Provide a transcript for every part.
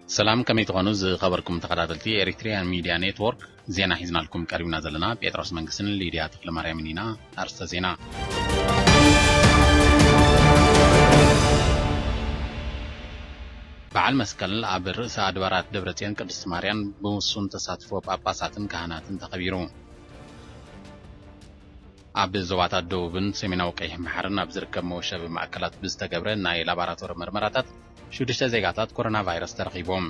ሰላም፣ ከመይ ትኾኑ ዝኸበርኩም ተኸታተልቲ ኤሪትሪያን ሚድያ ኔትወርክ? ዜና ሒዝናልኩም ቀሪብና ዘለና ጴጥሮስ መንግስትን ሊድያ ተኽለማርያምን ኢና። ኣርስተ ዜና። በዓል መስቀል ኣብ ርእሰ ኣድባራት ደብረጽዮን ቅድስት ማርያም ብውሱን ተሳትፎ ጳጳሳትን ካህናትን ተኸቢሩ። ኣብ ዞባታት ደቡብን ሰሜናዊ ቀይሕ ባሕርን ኣብ ዝርከብ መወሸቢ ማእከላት ብዝተገብረ ናይ ላቦራቶሪ መርመራታት ሽዱሽተ ዜጋታት ኮሮና ቫይረስ ተረኺቦም።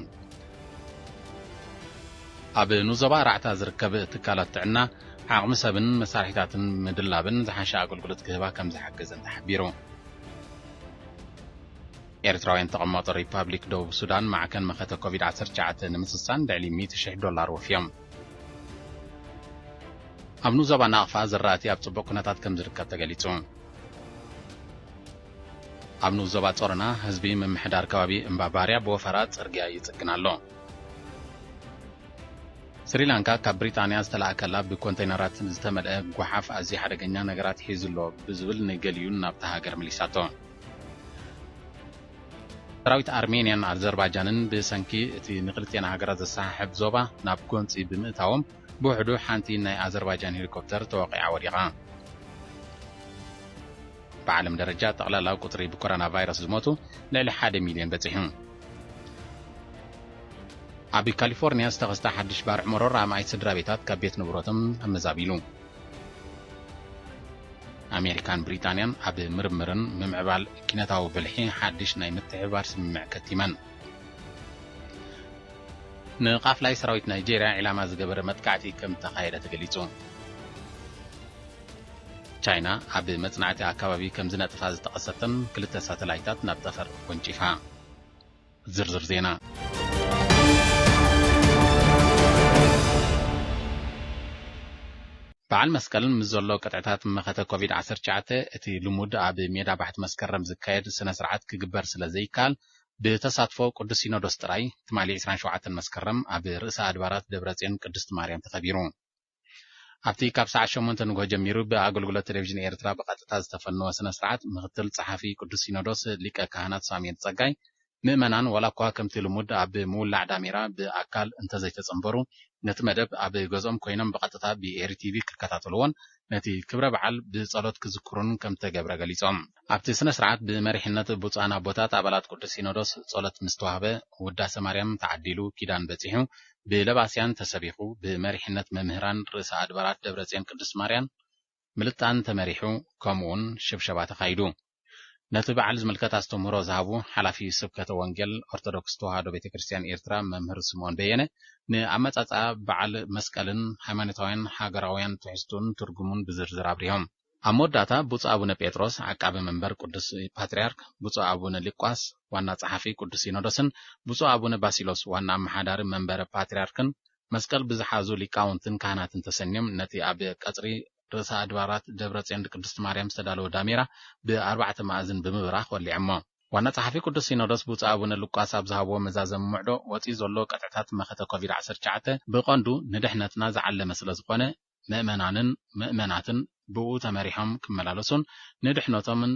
ኣብ ንዞባ ኣርባዕተ ዝርከብ ትካላት ጥዕና ዓቕሚ ሰብን መሳርሒታትን ምድላብን ዝሓሸ ኣገልግሎት ክህባ ከም ዝሓገዘን ተሓቢሩ። ኤርትራውያን ተቐማጦ ሪፓብሊክ ደቡብ ሱዳን ማዕከን መኸተ ኮቪድ ዓሰርተ ትሽዓተ ንምስሳን ልዕሊ ሚእቲ ሽሕ ዶላር ወፍዮም። ኣብ ንኡስ ዞባ ናቕፋ ዝራእቲ ኣብ ጽቡቕ ኩነታት ከም ዝርከብ ተገሊጹ። ኣብ ንኡስ ዞባ ጾረና ህዝቢ ምምሕዳር ከባቢ እምባ ባርያ ብወፈራ ጽርግያ ይጽግን ኣሎ። ስሪላንካ ካብ ብሪጣንያ ዝተላእከላ ብኮንተይነራት ዝተመልአ ጓሓፍ ኣዝዩ ሓደገኛ ነገራት ሒዙ ኣሎ ብዝብል ንገሊኡ ናብታ ሃገር መሊሳቶ። ሰራዊት ኣርሜንያን ኣዘርባጃንን ብሰንኪ እቲ ንክልቲኣን ሃገራት ዘሰሓሕብ ዞባ ናብ ጎንጺ ብምእታዎም ብውሕዱ ሓንቲ ናይ ኣዘርባጃን ሄሊኮፕተር ተወቒዓ ወዲቓ። ብዓለም ደረጃ ጠቕላላ ቁጽሪ ብኮሮና ቫይረስ ዝሞቱ ልዕሊ ሓደ ሚልዮን በጺሑ። ኣብ ካሊፎርኒያ ዝተኸስተ ሓድሽ ባርዕ መሮር ኣማኢት ስድራ ቤታት ካብ ቤት ንብረቶም ኣመዛቢሉ። ኣሜሪካን ብሪጣንያን ኣብ ምርምርን ምምዕባል ኪነታዊ ብልሒ ሓድሽ ናይ ምትሕብባር ስምምዕ ከቲመን። ንቃፍላይ ሰራዊት ናይጄርያ ዒላማ ዝገበረ መጥቃዕቲ ከም ተኻየደ ተገሊጹ። ቻይና ኣብ መጽናዕቲ ኣካባቢ ከም ዝነጥፋ ዝጠቐሰተን ክልተ ሳተላይታት ናብ ጠፈር ወንጪፋ። ዝርዝር ዜና። በዓል መስቀል ምስ ዘሎ ቅጥዕታት መኸተ ኮቪድ ዓሰርተ ትሽዓተ እቲ ልሙድ ኣብ ሜዳ ባሕቲ መስከረም ዝካየድ ስነ ስርዓት ክግበር ስለ ዘይከኣል ብተሳትፎ ቅዱስ ሲኖዶስ ጥራይ ትማሊ ዕስራን ሸውዓተን መስከረም ኣብ ርእሰ ኣድባራት ደብረጽዮን ቅድስት ማርያም ተኸቢሩ። ኣብቲ ካብ ሰዓት ሸሞንተ ንግሆ ጀሚሩ ብኣገልግሎት ቴሌቪዥን ኤርትራ ብቐጥታ ዝተፈነወ ስነ ስርዓት ምኽትል ጸሓፊ ቅዱስ ሲኖዶስ ሊቀ ካህናት ሳሙኤል ጸጋይ ምእመናን ዋላ እኳ ከምቲ ልሙድ ኣብ ምውላዕ ዳሜራ ብኣካል እንተዘይተጸንበሩ ነቲ መደብ ኣብ ገዝኦም ኮይኖም ብቐጥታ ብኤሪ ቲቪ ክከታተልዎን ነቲ ክብረ በዓል ብጸሎት ክዝክሩን ከም ተገብረ ገሊጾም። ኣብቲ ስነ ስርዓት ብመሪሕነት ብፁዓን ኣቦታት ኣባላት ቅዱስ ሲኖዶስ ጸሎት ምስ ተዋህበ ውዳሴ ማርያም ተዓዲሉ ኪዳን በጺሑ ብለባስያን ተሰቢኹ ብመሪሕነት መምህራን ርእሰ ኣድባራት ደብረጽዮን ቅድስት ማርያም ምልጣን ተመሪሑ ከምኡውን ሽብሸባ ተኻይዱ። ነቲ በዓል ዝምልከት ኣስተምህሮ ዝሃቡ ሓላፊ ስብከተ ወንጌል ኦርቶዶክስ ተዋህዶ ቤተ ክርስቲያን ኤርትራ መምህር ስምኦን በየነ ንኣመጻጽኣ በዓል መስቀልን ሃይማኖታውያን ሃገራውያን ትሕዝቱን ትርጉሙን ብዝርዝር ኣብሪሆም። ኣብ መወዳእታ ብፁዕ ኣቡነ ጴጥሮስ ዓቃቢ መንበር ቅዱስ ፓትርያርክ፣ ብፁዕ ኣቡነ ሊቋስ ዋና ጸሓፊ ቅዱስ ሲኖዶስን ብፁዕ ኣቡነ ባሲሎስ ዋና ኣመሓዳሪ መንበረ ፓትርያርክን መስቀል ብዝሓዙ ሊቃውንትን ካህናትን ተሰንዮም ነቲ ኣብ ቀጽሪ ርእሰ ኣድባራት ደብረ ጽዮን ቅድስት ማርያም ዝተዳለወ ዳሜራ ብኣርባዕተ መኣዝን ብምብራኽ ወሊዖሞ። ዋና ጸሓፊ ቅዱስ ሲኖዶስ ብፁዕ ኣቡነ ሉቃስ ኣብ ዝሃብዎ መዛዘሚ ምዕዶ ወጺኡ ዘሎ ቅጥዕታት መኸተ ኮቪድ ዓሰርተ ትሽዓተ ብቐንዱ ንድሕነትና ዝዓለመ ስለ ዝኾነ ምእመናንን ምእመናትን ብኡ ተመሪሖም ክመላለሱን ንድሕነቶምን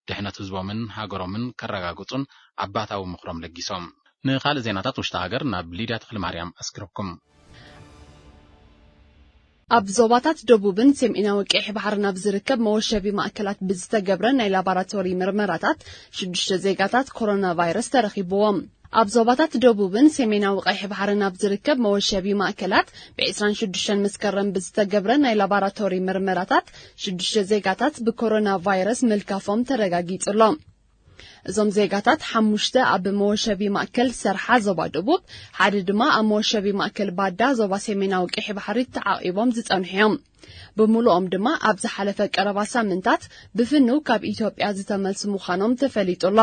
ድሕነት ህዝቦምን ሃገሮምን ከረጋግጹን ኣባታዊ ምኽሮም ለጊሶም። ንኻልእ ዜናታት ውሽጢ ሃገር ናብ ሊድያ ተኽለማርያም ኣስክረኩም። ኣብ ዞባታት ደቡብን ሰሜናዊ ቀይሕ ባሕርን ኣብ ዝርከብ መወሸቢ ማእከላት ብዝተገብረ ናይ ላቦራቶሪ ምርመራታት ሽዱሽተ ዜጋታት ኮሮና ቫይረስ ተረኺብዎም። ኣብ ዞባታት ደቡብን ሰሜናዊ ቀይሕ ባሕርን ኣብ ዝርከብ መወሸቢ ማእከላት ብ ዕስራን ሽዱሽተን መስከረም ብዝተገብረ ናይ ላቦራቶሪ ምርመራታት ሽዱሽተ ዜጋታት ብኮሮና ቫይረስ ምልካፎም ተረጋጊጹ ኣሎ። እዞም ዜጋታት ሓሙሽተ ኣብ መወሸቢ ማእከል ሰርሓ ዞባ ደቡብ፣ ሓደ ድማ ኣብ መወሸቢ ማእከል ባዳ ዞባ ሰሜናዊ ቀይሕ ባሕሪ ተዓቒቦም ዝጸንሑ እዮም። ብምሉኦም ድማ ኣብ ዝሓለፈ ቀረባ ሳምንታት ብፍኑው ካብ ኢትዮጵያ ዝተመልሱ ምዃኖም ተፈሊጡ ኣሎ።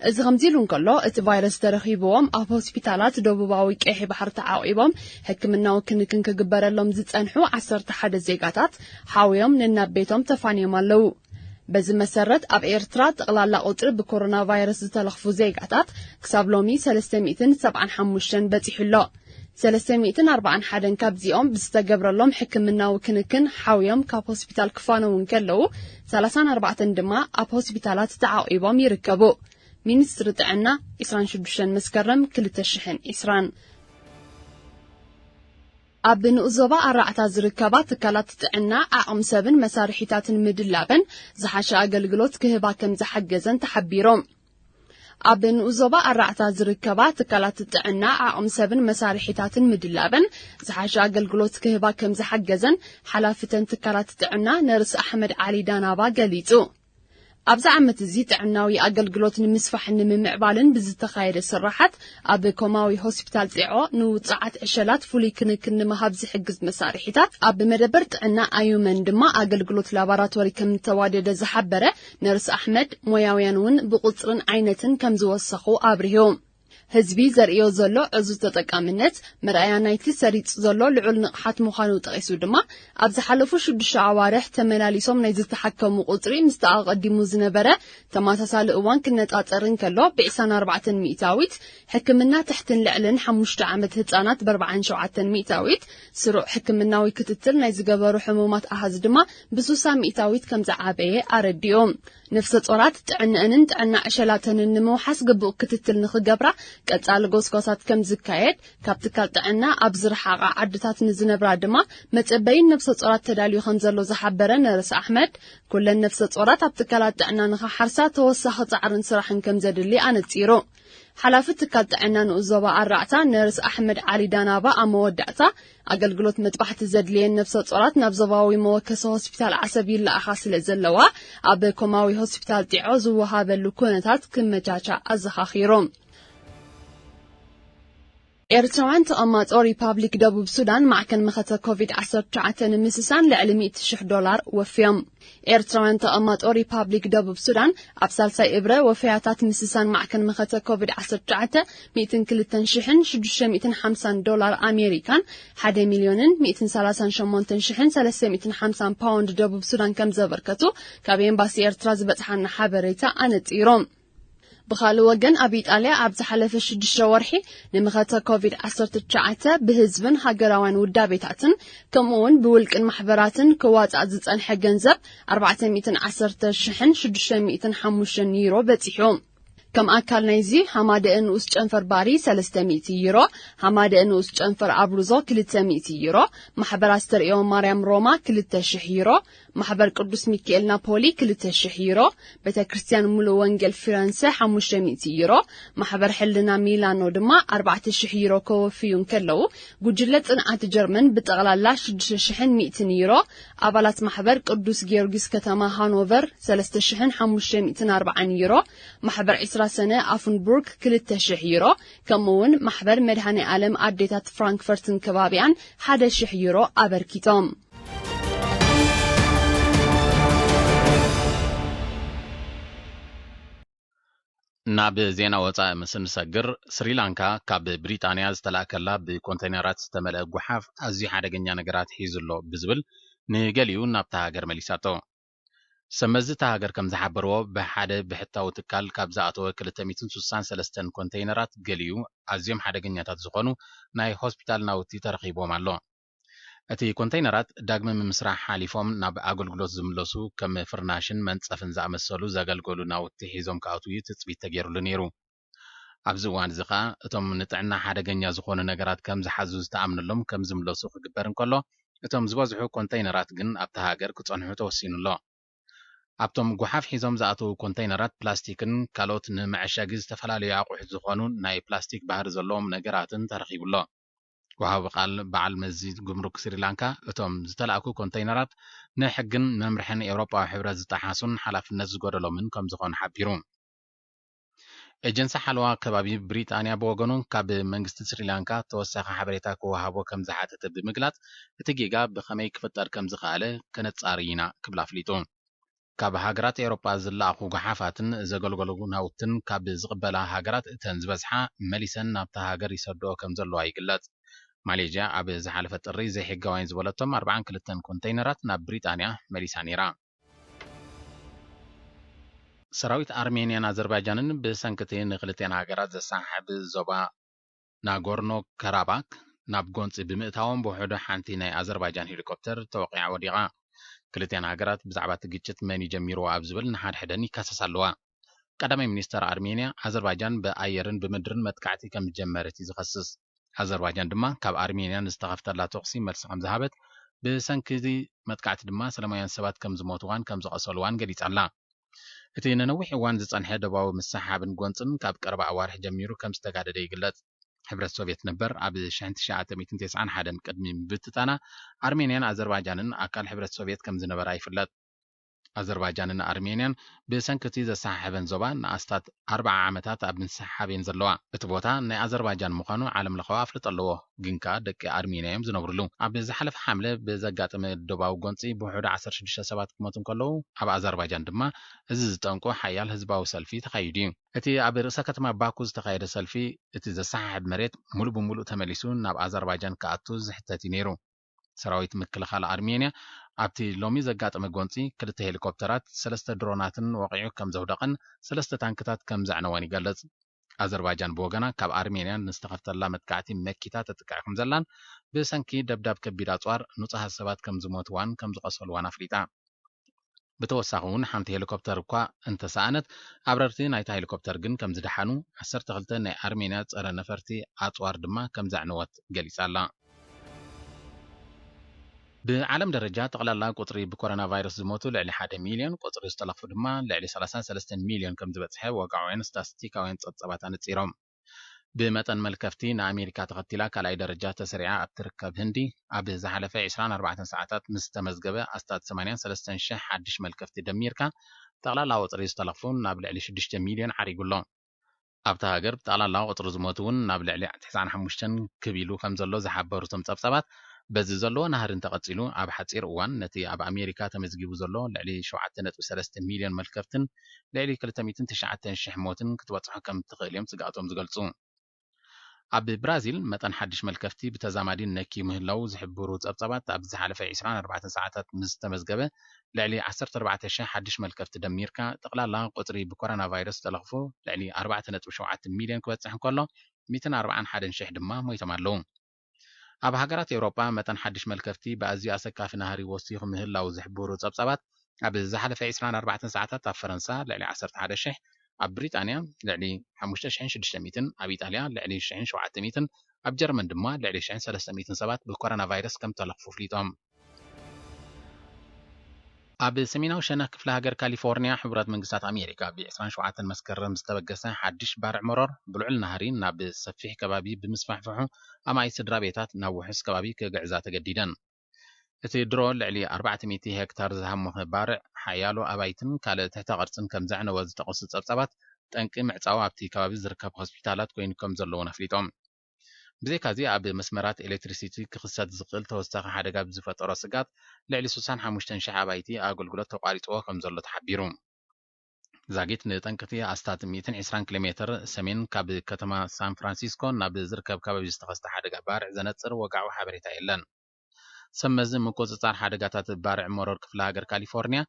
እዚ ከምዚ ኢሉ እንከሎ፣ እቲ ቫይረስ ተረኺብዎም ኣብ ሆስፒታላት ደቡባዊ ቀይሕ ባሕሪ ተዓቒቦም ሕክምናዊ ክንክን ክግበረሎም ዝጸንሑ ዓሰርተ ሓደ ዜጋታት ሓውዮም ነናብ ቤቶም ተፋንዮም ኣለዉ። በዚ መሰረት ኣብ ኤርትራ ጠቕላላ ቁጽሪ ብኮሮና ቫይረስ ዝተለኽፉ ዜጋታት ክሳብ ሎሚ ሰለስተ ሚእትን ሰብዓን ሓሙሽተን በጺሑ ኣሎ። ሰለስተ ሚእትን ኣርባዓን ሓደን ካብዚኦም ብዝተገብረሎም ሕክምናዊ ክንክን ሓውዮም ካብ ሆስፒታል ክፋነዉ እንከለዉ፣ ሰላሳን ኣርባዕተን ድማ ኣብ ሆስፒታላት ተዓቒቦም ይርከቡ። ሚኒስትሪ ጥዕና፣ ዕስራን ሽዱሽተን መስከረም ክልተ ሽሕን ዕስራን። ኣብ ንኡስ ዞባ ኣራዕታ ዝርከባ ትካላት ጥዕና ዓቕሚ ሰብን መሳርሒታትን ምድላበን ዝሓሸ ኣገልግሎት ክህባ ከም ዝሓገዘን ተሓቢሮም። ኣብ ንኡስ ዞባ ኣራዕታ ዝርከባ ትካላት ጥዕና ዓቕሚ ሰብን መሳርሒታትን ምድላበን ዝሓሸ ኣገልግሎት ክህባ ከም ዝሓገዘን ሓላፊ ተን ትካላት ጥዕና ነርስ ኣሕመድ ዓሊ ዳናባ ገሊጹ። ኣብዚ ዓመት እዚ ጥዕናዊ ኣገልግሎት ንምስፋሕን ንምምዕባልን ብዝተኻየደ ስራሓት ኣብ ኮማዊ ሆስፒታል ጼዖ ንውጹዓት ዕሸላት ፍሉይ ክንክን ንምሃብ ዝሕግዝ መሳርሒታት፣ ኣብ መደበር ጥዕና ኣዩመን ድማ ኣገልግሎት ላቦራቶሪ ከም ዝተዋደደ ዝሓበረ ነርስ ኣሕመድ፣ ሞያውያን እውን ብቁጽርን ዓይነትን ከም ዝወሰኹ ኣብሪሁ። ህዝቢ ዘርእዮ ዘሎ ዕዙዝ ተጠቃምነት መርኣያ ናይቲ ሰሪጹ ዘሎ ልዑል ንቕሓት ምዃኑ ጠቒሱ ድማ፣ ኣብ ዝሓለፉ ሽዱሽተ ኣዋርሕ ተመላሊሶም ናይ ዝተሓከሙ ቁጽሪ ምስቲ ኣቐዲሙ ዝነበረ ተመሳሳሊ እዋን ክነጻጸር እንከሎ፣ ብዕስራን ኣርባዕተን ሚእታዊት፣ ሕክምና ትሕትን ልዕልን ሓሙሽተ ዓመት ህጻናት ብኣርባዓን ሸውዓተን ሚእታዊት፣ ስሩዕ ሕክምናዊ ክትትል ናይ ዝገበሩ ሕሙማት ኣሃዝ ድማ ብሱሳ ሚእታዊት ከም ዝዓበየ ኣረዲኡ። ነፍሰ ጾራት ጥዕንአንን ጥዕና ዕሸላተንን ንምውሓስ ግቡእ ክትትል ንኽገብራ ቀጻሊ ጎስጓሳት ከም ዝካየድ፣ ካብ ትካል ጥዕና ኣብ ዝረሓቓ ዓድታት ንዝነብራ ድማ መጸበይን ነፍሰ ጾራት ተዳልዩ ከም ዘሎ ዝሓበረ ነርስ ኣሕመድ፣ ኩለን ነፍሰ ጾራት ኣብ ትካላት ጥዕና ንኽሓርሳ ተወሳኺ ጻዕርን ስራሕን ከም ዘድሊ ኣነጺሩ። ሓላፊ ትካል ጥዕና ንኡስ ዞባ ኣራዕታ ነርስ ኣሕመድ ዓሊ ዳናባ ኣብ መወዳእታ፣ ኣገልግሎት መጥባሕቲ ዘድልየን ነፍሰ ጾራት ናብ ዞባዊ መወከሲ ሆስፒታል ዓሰብ ይለኣኻ ስለ ዘለዋ፣ ኣብ ኮማዊ ሆስፒታል ጢዖ ዝወሃበሉ ኩነታት ክመቻቻ ኣዘኻኺሩ። ኤርትራውያን ተቐማጦ ሪፓብሊክ ደቡብ ሱዳን ማዕከን መኸተ ኮቪድ ዓሰርተ ትሽዓተ ንምስሳን ልዕሊ ሚእቲ ሽሕ ዶላር ወፍዮም። ኤርትራውያን ተቐማጦ ሪፓብሊክ ደቡብ ሱዳን ኣብ ሳልሳይ እብረ ወፈያታት ምስሳን ማዕከን መኸተ ኮቪድ ዓሰርተ ትሽዓተ ሚእትን ክልተን ሽሕን ሽዱሽተ ሚእትን ሓምሳን ዶላር ኣሜሪካን ሓደ ሚልዮንን ሚእትን ሰላሳን ሸሞንተን ሽሕን ሰለስተ ሚእትን ሓምሳን ፓውንድ ደቡብ ሱዳን ከም ዘበርከቱ ካብ ኤምባሲ ኤርትራ ዝበጽሓና ሓበሬታ ኣነጺሩ። ብኻልእ ወገን፣ ኣብ ኢጣልያ ኣብ ዝሓለፈ ሽዱሽተ ወርሒ ንምኸተ ኮቪድ ዓሰርተ ትሽዓተ ብህዝብን ሃገራውያን ውዳቤታትን ከምኡ'ውን ብውልቅን ማሕበራትን ክዋጻእ ዝጸንሐ ገንዘብ ኣርባዕተ ሚእትን ዓሰርተ ሽሕን ሽዱሽተ ሚእትን ሓሙሽተን ዩሮ በጺሑ። ከም ኣካል ናይዚ፣ ሃማደአ ንኡስ ጨንፈር ባሪ ሰለስተ ሚእቲ ዩሮ፣ ሃማደአ ንኡስ ጨንፈር ኣብሩዞ ክልተ ሚእቲ ዩሮ፣ ማሕበር ኣስተርእዮ ማርያም ሮማ ክልተ ሽሕ ዩሮ፣ ማሕበር ቅዱስ ሚካኤል ናፖሊ ክልተ ሽሕ ዩሮ፣ ቤተ ክርስቲያን ሙሉእ ወንጌል ፊረንሰ ሓሙሽተ ሚእቲ ዩሮ፣ ማሕበር ሕልና ሚላኖ ድማ ኣርባዕተ ሽሕ ዩሮ ከወፍዩ እንከለዉ፣ ጉጅለ ጽንዓት ጀርመን ብጠቕላላ ሽዱሽተ ሽሕን ሚእትን ዩሮ፣ ኣባላት ማሕበር ቅዱስ ጊዮርጊስ ከተማ ሃኖቨር ሰለስተ ሽሕን ሓሙሽተ ሚእትን ኣርባዓን ዩሮ፣ ማሕበር ዕስራ ሰነ ኣፍንቡርግ ክልተ ሽሕ ዩሮ፣ ከምኡ'ውን ማሕበር መድኃኔ ዓለም ኣዴታት ፍራንክፈርትን ከባቢኣን ሓደ ሽሕ ዩሮ ኣበርኪቶም። ናብ ዜና ወጻኢ ምስ እንሰግር፣ ስሪላንካ ካብ ብሪጣንያ ዝተላእከላ ብኮንተይነራት ዝተመልአ ጓሓፍ ኣዝዩ ሓደገኛ ነገራት ሒዙ ኣሎ ብዝብል ንገሊኡ ናብታ ሃገር መሊሳቶ። ሰብ መዚ እታ ሃገር ከም ዝሓበርዎ፣ ብሓደ ብሕታዊ ትካል ካብ ዝኣተወ ክልተ ሚእትን ስሳን ሰለስተን ኮንተይነራት ገሊኡ ኣዝዮም ሓደገኛታት ዝኾኑ ናይ ሆስፒታል ናውቲ ተረኺብዎም ኣሎ። እቲ ኮንተይነራት ዳግመ ምምስራሕ ሓሊፎም ናብ ኣገልግሎት ዝምለሱ ከም ፍርናሽን መንጸፍን ዝኣመሰሉ ዘገልገሉ ናውቲ ሒዞም ክኣትዉ እዩ ትጽቢት ተገይሩሉ ነይሩ። ኣብዚ እዋን እዚ ኸኣ እቶም ንጥዕና ሓደገኛ ዝኾኑ ነገራት ከም ዝሓዙ ዝተኣምነሎም ከም ዝምለሱ ክግበር እንከሎ፣ እቶም ዝበዝሑ ኮንተይነራት ግን ኣብታ ሃገር ክጸንሑ ተወሲኑ ኣሎ። ኣብቶም ጓሓፍ ሒዞም ዝኣተዉ ኮንተይነራት ፕላስቲክን ካልኦት ንመዐሸጊ ዝተፈላለዩ ኣቑሑት ዝኾኑ ናይ ፕላስቲክ ባህሪ ዘለዎም ነገራትን ተረኺቡ ኣሎ። ወሃቢ ቃል በዓል መዚ ጉምሩክ ስሪላንካ፣ እቶም ዝተላእኩ ኮንተይነራት ንሕግን መምርሕን ኤውሮጳዊ ሕብረት ዝጠሓሱን ሓላፍነት ዝጎደሎምን ከም ዝኾኑ ሓቢሩ። ኤጀንሲ ሓለዋ ከባቢ ብሪጣንያ ብወገኑ፣ ካብ መንግስቲ ስሪላንካ ተወሳኺ ሓበሬታ ክወሃቦ ከም ዝሓተተ ብምግላጽ፣ እቲ ጌጋ ብኸመይ ክፍጠር ከም ዝኸኣለ ከነጻሪ ኢና ክብል ኣፍሊጡ። ካብ ሃገራት ኤውሮጳ ዝለኣኹ ጓሓፋትን ዘገልገሉ ናውትን ካብ ዝቕበላ ሃገራት እተን ዝበዝሓ መሊሰን ናብታ ሃገር ይሰድኦ ከም ዘለዋ ይግለጽ። ማሌዥያ ኣብ ዝሓለፈ ጥሪ ዘይሕጋውያን ዝበለቶም ኣርባዓን ክልተን ኮንተይነራት ናብ ብሪጣንያ መሊሳ ነይራ። ሰራዊት ኣርሜንያን ኣዘርባይጃንን ብሰንኪ እቲ ንክልቲኣን ሃገራት ዘሰሓሕብ ዞባ ናጎርኖ ካራባክ ናብ ጎንጺ ብምእታዎም ብውሕዱ ሓንቲ ናይ ኣዘርባይጃን ሄሊኮፕተር ተወቒዓ ወዲቓ። ክልቲኣን ሃገራት ብዛዕባ እቲ ግጭት መን እዩ ጀሚርዎ ኣብ ዝብል ንሓድሕደን ይካሰሳ ኣለዋ። ቀዳማይ ሚኒስተር ኣርሜንያ፣ ኣዘርባይጃን ብኣየርን ብምድርን መጥቃዕቲ ከም ዝጀመረት እዩ ዝኸስስ። ኣዘርባይጃን ድማ ካብ ኣርሜንያ ንዝተኸፍተላ ተኹሲ መልሲ ከም ዝሃበት፣ ብሰንኪ እዚ መጥቃዕቲ ድማ ሰላማውያን ሰባት ከም ዝሞትዋን ከም ዝቐሰልዋን ገሊጻ ኣላ። እቲ ንነዊሕ እዋን ዝጸንሐ ደባዊ ምስሓብን ጎንጽን ካብ ቀረባ ኣዋርሕ ጀሚሩ ከም ዝተጋደደ ይግለጽ። ሕብረት ሶቪየት ነበር ኣብ ሽሕን ትሽዓተ ሚእትን ተስዓን ሓደን ቅድሚ ምብትታና፣ ኣርሜንያን ኣዘርባይጃንን ኣካል ሕብረት ሶቪየት ከም ዝነበራ ይፍለጥ። ኣዘርባይጃንን ኣርሜንያን ብሰንኪ እቲ ዘሰሓሕበን ዞባ ንኣስታት ኣርብዓ ዓመታት ኣብ ምስሓብ እየን ዘለዋ። እቲ ቦታ ናይ ኣዘርባይጃን ምዃኑ ዓለም ለኸዊ ኣፍልጦ ኣለዎ፣ ግን ከኣ ደቂ ኣርሜንያ እዮም ዝነብሩሉ። ኣብ ዝሓለፈ ሓምለ ብዘጋጠመ ደባዊ ጎንጺ ብውሑዱ ዓሰርተ ሽዱሽተ ሰባት ክሞቱ እንከለዉ፣ ኣብ ኣዘርባይጃን ድማ እዚ ዝጠንቁ ሓያል ህዝባዊ ሰልፊ ተኻይዱ እዩ። እቲ ኣብ ርእሰ ከተማ ባኩ ዝተኻየደ ሰልፊ፣ እቲ ዘሰሓሕብ መሬት ሙሉእ ብሙሉእ ተመሊሱ ናብ ኣዘርባይጃን ክኣቱ ዝሕተት እዩ ነይሩ። ሰራዊት ምክልኻል ኣርሜንያ ኣብቲ ሎሚ ዘጋጠመ ጎንጺ ክልተ ሄሊኮፕተራት፣ ሰለስተ ድሮናትን ወቒዑ ከም ዘውደቐን ሰለስተ ታንክታት ከም ዘዕነወን ይገልጽ። ኣዘርባይጃን ብወገና ካብ ኣርሜንያ ንዝተኸፍተላ መጥቃዕቲ መኪታ ተጥቅዕ ከም ዘላን ብሰንኪ ደብዳብ ከቢድ ኣጽዋር ንጹሃት ሰባት ከም ዝሞትዋን ከም ዝቐሰልዋን ኣፍሊጣ። ብተወሳኺ እውን ሓንቲ ሄሊኮፕተር እኳ እንተሰኣነት፣ ኣብረርቲ ናይታ ሄሊኮፕተር ግን ከም ዝደሓኑ፣ ዓሰርተ ክልተ ናይ ኣርሜንያ ጸረ ነፈርቲ ኣጽዋር ድማ ከም ዘዕነወት ገሊጻ ኣላ። ብዓለም ደረጃ ጠቕላላ ቁጽሪ ብኮሮና ቫይረስ ዝሞቱ ልዕሊ ሓደ ሚልዮን፣ ቁጽሪ ዝተለኽፉ ድማ ልዕሊ ሰላሳን ሰለስተን ሚልዮን ከም ዝበጽሐ ወግዓውያን ስታስቲካውያን ጸብጻባት ኣነጺሮም። ብመጠን መልከፍቲ ንኣሜሪካ ተኸቲላ ካልኣይ ደረጃ ተሰሪዓ ኣብ ትርከብ ህንዲ፣ ኣብ ዝሓለፈ ዕስራን ኣርባዕተን ሰዓታት ምስ ተመዝገበ ኣስታት ሰማንያን ሰለስተን ሽሕ ሓድሽ መልከፍቲ ደሚርካ፣ ጠቕላላ ቁጽሪ ዝተለኽፉ ናብ ልዕሊ ሽዱሽተ ሚልዮን ዓሪጉ ኣሎ። ኣብታ ሃገር ብጠቕላላ ቁጽሪ ዝሞቱ እውን ናብ ልዕሊ ተስዓን ሓሙሽተን ክብ ኢሉ ከም ዘሎ ዝሓበሩ እቶም ጸብጻባት፣ በዚ ዘለዎ ናህሪ እንተቐጺሉ፣ ኣብ ሓጺር እዋን ነቲ ኣብ ኣሜሪካ ተመዝጊቡ ዘሎ ልዕሊ ሸውዓተ ነጥቢ ሰለስተ ሚልዮን መልከፍትን ልዕሊ ክልተ ሚእትን ትሽዓተን ሽሕ ሞትን ክትበጽሖ ከም እትኽእል እዮም ስግኣቶም ዝገልጹ። ኣብ ብራዚል መጠን ሓድሽ መልከፍቲ ብተዛማዲ ነኪ ምህላዉ ዝሕብሩ ጸብጻባት፣ ኣብ ዝሓለፈ ዕስራን ኣርባዕተን ሰዓታት ምስ ተመዝገበ ልዕሊ ዓሰርተ ኣርባዕተ ሽሕ ሓድሽ መልከፍቲ ደሚርካ፣ ጠቕላላ ቁጽሪ ብኮሮና ቫይረስ ዝተለኽፉ ልዕሊ ኣርባዕተ ነጥቢ ሸውዓተ ሚልዮን ክበጽሕ እንከሎ፣ ሚእትን ኣርባዓን ሓደን ሽሕ ድማ ሞይቶም ኣለዉ። ኣብ ሃገራት ኤውሮጳ መጠን ሓድሽ መልከፍቲ ብኣዝዩ ኣሰካፊ ናህሪ ወሲኹ ምህላዉ ዝሕብሩ ጸብጻባት፣ ኣብ ዝሓለፈ ዕስራን ኣርባዕተን ሰዓታት ኣብ ፈረንሳ ልዕሊ ዓሰርተ ሓደ ሽሕ፣ ኣብ ብሪጣንያ ልዕሊ ሓሙሽተ ሽሕን ሽዱሽተ ሚእትን፣ ኣብ ኢጣልያ ልዕሊ ሽሕን ሸውዓተ ሚእትን፣ ኣብ ጀርመን ድማ ልዕሊ ሽሕን ሰለስተ ሚእትን ሰባት ብኮሮና ቫይረስ ከም ተለኽፉ ኣፍሊጦም። ኣብ ሰሜናዊ ሸነኽ ክፍለ ሃገር ካሊፎርኒያ፣ ሕቡራት መንግስታት ኣሜሪካ ብ ዕስራን ሸውዓተን መስከረም ዝተበገሰ ሓድሽ ባርዕ መሮር ብልዑል ናህሪ ናብ ሰፊሕ ከባቢ ብምስፋሕፍሑ፣ ኣማኢት ስድራ ቤታት ናብ ውሑስ ከባቢ ክግዕዛ ተገዲደን። እቲ ድሮ ልዕሊ ኣርባዕተ ሚእቲ ሄክታር ዝሃሞኸ ባርዕ፣ ሓያሎ ኣባይትን ካልእ ትሕተ ቅርጽን ከም ዘዕነወ ዝጠቐሱ ጸብጻባት፣ ጠንቂ ምዕጻው ኣብቲ ከባቢ ዝርከብ ሆስፒታላት ኮይኑ ከም ዘሎ እውን ኣፍሊጦም። ብዘይካዚ፣ ኣብ መስመራት ኤሌክትሪሲቲ ክኽሰት ዝኽእል ተወሳኺ ሓደጋ ብዝፈጠሮ ስግኣት፣ ልዕሊ ስሳን ሓሙሽተን ሽሕ ኣባይቲ ኣገልግሎት ተቋሪጽዎ ከም ዘሎ ተሓቢሩ። ዛጊት ንጠንቅቲ ኣስታት ሚእትን ዕስራን ኪሎ ሜተር ሰሜን ካብ ከተማ ሳን ፍራንሲስኮ ናብ ዝርከብ ከባቢ ዝተኸስተ ሓደጋ ባርዕ ዘነጽር ወግዓዊ ሓበሬታ የለን። ሰብ መዚ ምቁጽጻር ሓደጋታት ባርዕ መሮር ክፍለ ሃገር ካሊፎርኒያ፣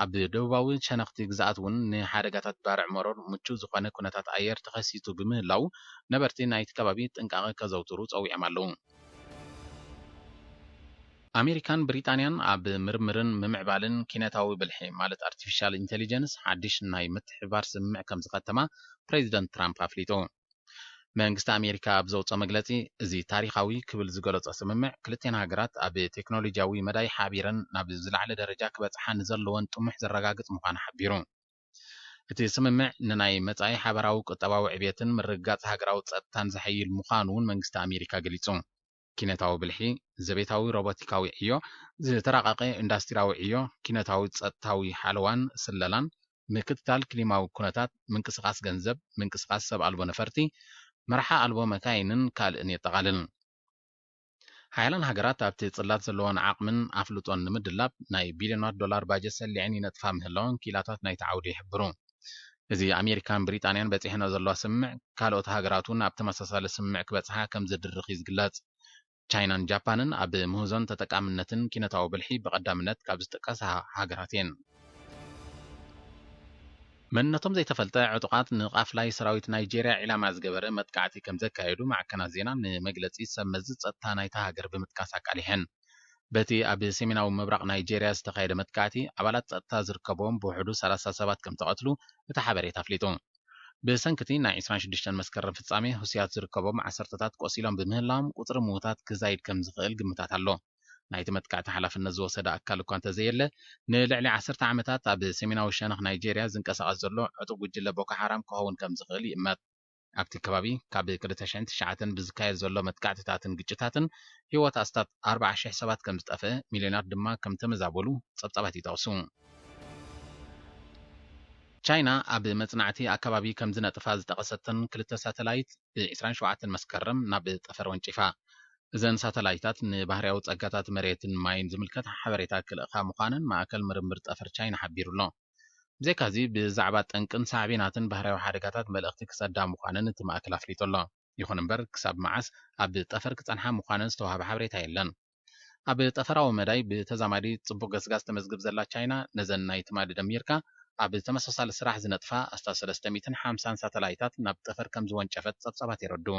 ኣብ ደቡባዊ ሸነኽቲ ግዝኣት እውን ንሓደጋታት ባርዕ መሮር ምቹእ ዝኾነ ኩነታት ኣየር ተኸሲቱ ብምህላዉ፣ ነበርቲ ናይቲ ከባቢ ጥንቃቐ ከዘውትሩ ጸዊዖም ኣለዉ። ኣሜሪካን ብሪጣንያን ኣብ ምርምርን ምምዕባልን ኪነታዊ ብልሒ፣ ማለት ኣርቲፊሻል ኢንቴሊጀንስ፣ ሓድሽ ናይ ምትሕብባር ስምምዕ ከም ዝኸተማ ፕሬዚደንት ትራምፕ ኣፍሊጡ። መንግስቲ ኣሜሪካ ኣብ ዘውፅኦ መግለፂ፣ እዚ ታሪኻዊ ክብል ዝገለፆ ስምምዕ፣ ክልቴን ሃገራት ኣብ ቴክኖሎጂያዊ መዳይ ሓቢረን ናብ ዝለዓለ ደረጃ ክበፅሓ ንዘለወን ጥሙሕ ዘረጋግፅ ምዃኑ ሓቢሩ። እቲ ስምምዕ ንናይ መጻኢ ሓበራዊ ቁጠባዊ ዕብየትን ምርግጋጽ ሃገራዊ ጸጥታን ዘሐይል ምዃኑ እውን መንግስቲ ኣሜሪካ ገሊጹ። ኪነታዊ ብልሒ፣ ዘቤታዊ ሮቦቲካዊ ዕዮ፣ ዝተራቐቐ ኢንዳስትሪያዊ ዕዮ፣ ኪነታዊ ጸጥታዊ ሓለዋን ስለላን፣ ምክትታል ክሊማዊ ኩነታት፣ ምንቅስቓስ ገንዘብ፣ ምንቅስቓስ ሰብ ኣልቦ ነፈርቲ፣ መርሓ ኣልቦ መካይንን ካልእን የጠቓልል። ሓያላን ሃገራት ኣብቲ ጽላት ዘለወን ዓቕምን ኣፍልጦን ንምድላብ ናይ ቢልዮናት ዶላር ባጀት ሰሊዐን ይነጥፋ ምህላወን ክኢላታት ናይቲ ዓውዲ ይሕብሩ። እዚ ኣሜሪካን ብሪጣንያን በጺሐንኦ ዘለዋ ስምምዕ፣ ካልኦት ሃገራት እውን ኣብ ተመሳሳሊ ስምምዕ ክበጽሓ ከም ዝድርኽ እዩ ዝግለጽ። ቻይናን ጃፓንን ኣብ ምህዞን ተጠቃምነትን ኪነታዊ ብልሒ ብቐዳምነት ካብ ዝጥቀሳ ሃገራት እየን። መንነቶም ዘይተፈልጠ ዕጡቓት ንቃፍላይ ሰራዊት ናይጄርያ ዒላማ ዝገበረ መጥቃዕቲ ከም ዘካየዱ ማዕከናት ዜና ንመግለጺ ሰብ መዚ ጸጥታ ናይታ ሃገር ብምጥቃስ ኣቃሊሐን። በቲ ኣብ ሰሜናዊ ምብራቕ ናይጄርያ ዝተኻየደ መጥቃዕቲ፣ ኣባላት ጸጥታ ዝርከብዎም ብውሕዱ ሰላሳ ሰባት ከም ተቐትሉ እቲ ሓበሬታ ኣፍሊጡ። ብሰንክቲ ናይ ዕስራን ሽዱሽተን መስከረም ፍጻሜ፣ ሁሲያት ዝርከቦም ዓሰርተታት ቆሲሎም ብምህላዎም፣ ቁጽሪ ምዉታት ክዛይድ ከም ዝኽእል ግምታት ኣሎ። ናይቲ መጥቃዕቲ ሓላፍነት ዝወሰደ ኣካል እኳ እንተዘየለ፣ ንልዕሊ ዓሰርተ ዓመታት ኣብ ሰሜናዊ ሸነኽ ናይጄርያ ዝንቀሳቐስ ዘሎ ዕጡብ ጉጅለ ቦኮ ሓራም ክኸውን ከም ዝኽእል ይእመት። ኣብቲ ከባቢ ካብ ክልተ ሽሕን ትሽዓተን ብዝካየድ ዘሎ መጥቃዕትታትን ግጭታትን፣ ህይወት ኣስታት ኣርባዓ ሽሕ ሰባት ከም ዝጠፍአ፣ ሚልዮናት ድማ ከም ተመዛበሉ ጸብጻባት ይጠቕሱ። ቻይና ኣብ መጽናዕቲ ኣከባቢ ከም ዝነጥፋ ዝጠቐሰተን ክልተ ሳተላይት ብ ዕስራን ሸውዓተን መስከረም ናብ ጠፈር ወንጪፋ። እዘን ሳተላይታት ንባህርያዊ ጸጋታት መሬትን ማይን ዝምልከት ሓበሬታ ክልእኻ ምዃነን ማእከል ምርምር ጠፈር ቻይና ሓቢሩ ኣሎ። ብዘይካዚ፣ ብዛዕባ ጠንቅን ሳዕቤናትን ባህርያዊ ሓደጋታት መልእኽቲ ክሰዳ ምዃነን እቲ ማእከል ኣፍሊጡ ኣሎ። ይኹን እምበር፣ ክሳብ መዓስ ኣብ ጠፈር ክጸንሓ ምዃነን ዝተዋህበ ሓበሬታ የለን። ኣብ ጠፈራዊ መዳይ ብተዛማዲ ጽቡቕ ገስጋስ ተመዝግብ ዘላ ቻይና፣ ነዘን ናይ ትማሊ ደሚርካ፣ ኣብ ተመሳሳሊ ስራሕ ዝነጥፋ ኣስታት ሰለስተ ሚእትን ሓምሳን ሳተላይታት ናብ ጠፈር ከም ዝወንጨፈት ጸብጻባት የረድኡ።